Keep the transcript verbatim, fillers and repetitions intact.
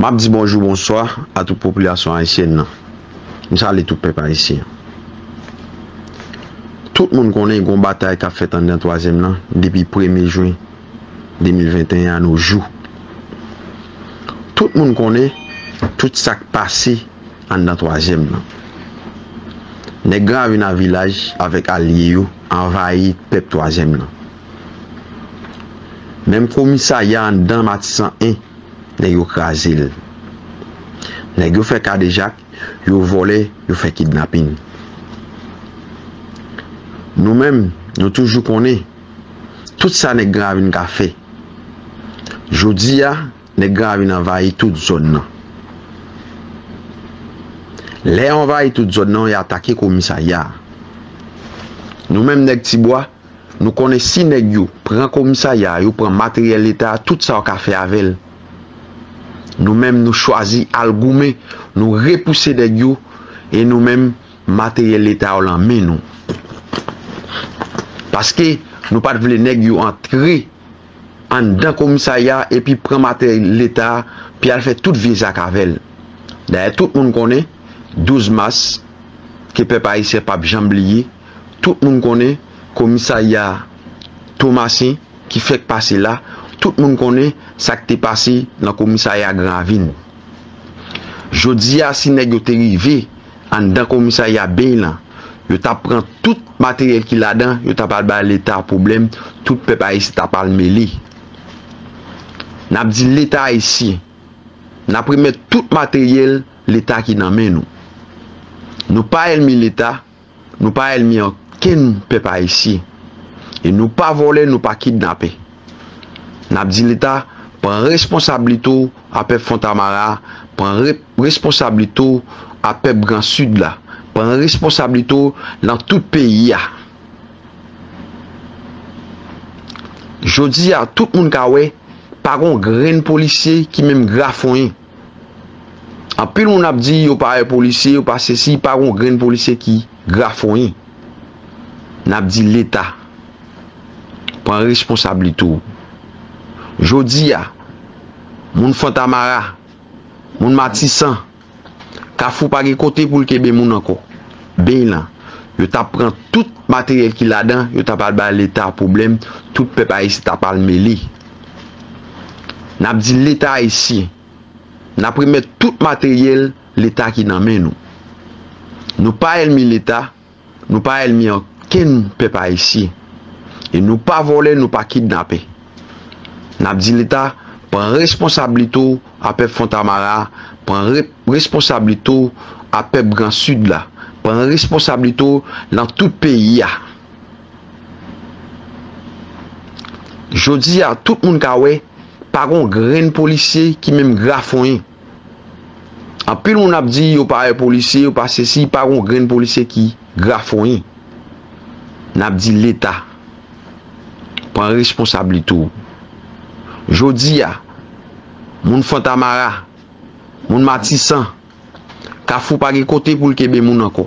M ap di bonjou, bonswa a tout popilasyon ayisyèn nan. M salye tout pèp ayisyen. Tout moun konnen gen yon batay k ap fèt anndan twazyèm nan depi premye jen de mil venteyen a nos jours. Tout moun konnen tout sa k pase anndan twazyèm nan. Nèg Gran Ravin a Vilaj avèk alye yo anvayi pèp twazyèm nan. Menm komisarya anndan Matisan en, nèg yo kraze l. Nèg yo fè kadejak, yo vòlè, yo fè kidnapin. Nou menm, nou toujou konnen tout sa nèg Gran Ravin ka fè. Jodi a, nèg Gran Ravin anvayi tout zòn nan. Lè yo anvayi tout zòn nan, yo atake komisarya a. Nou menm nèg Tibwa, nou konnen si nèg yo pran komisarya a, yo pran materyèl leta a, tout sa yo ka fè avè l. Nou menm, nou chwazi al goumen, nou repouse nèg yo, e nou menm, materyèl leta yo lan men nou. Paske nou pa t vle nèg yo antre anndan komisarya a epi pran materyèl leta a, pi al fè tout vye zak avè l. Dayè, tout moun konnen douz mas, ke pèp ayisyen p ap janm bliye, tout moun konnen komisarya Tomasen ki fèk pase la, tout moun konnen sa k te pase nan komisarya Gran Ravin. Jodi a, si nèg yo te rive anndan komisarya Beny lan, yo t ap pran tout materyèl ki ladan, yo t ap al bay leta pwoblèm, tout pèp ayisyen t ap al mele. N ap di leta ayisyen, n ap remèt tout materyèl leta ki nan men nou. Nou pa ènmi leta, nou pa ènmi okenn pèp ayisyen. E nou pa vòlè, nou pa kidnapè. N ap di leta, pran responsablite w a pèp Fontamara, pran re-, responsablite w a pèp Gran Sid la, pran responsablite w lan tout peyi a. Jodi a, tout moun ka wè, pa gon grenn polisye ki menm grafonyen. Anpil moun ap di yo pa wè polisye, yo pa sesi, pa gon grenn polisye ki grafonyen. N ap di leta, pran responsablite w. Jodi a, moun Fontamara, moun Matisan, Kafou pa gen kote pou l kenbe moun ankò. Beny lan, yo t ap pran tout materyèl ki ladan, yo t ap al bay leta pwoblèm, tout pèp ayisyen t ap al mele. N ap di leta ayisyen, n ap remèt tout materyèl leta ki nan men nou. Nou pa ènmi leta, nou pa ènmi okenn pèp ayisyen. E nou pa vòlè, nou pa kidnapè. N ap di leta, pran responsablite w a pèp Fontamara, pran re-, responsablite w a pèp Gran Sid la, pran responsablite w lan tout peyi a. Jodi a, tout moun ka wè, pa gon grenn polisye ki menm grafonyen. Anpil moun ap di yo pa wè polisye, yo pa sesi, pa gon grenn polisye ki grafonyen. N ap di leta, pran responsablite w. Jodi a, moun Fontamara, moun Matisan, Kafou pa gen kote pou l kenbe moun ankò.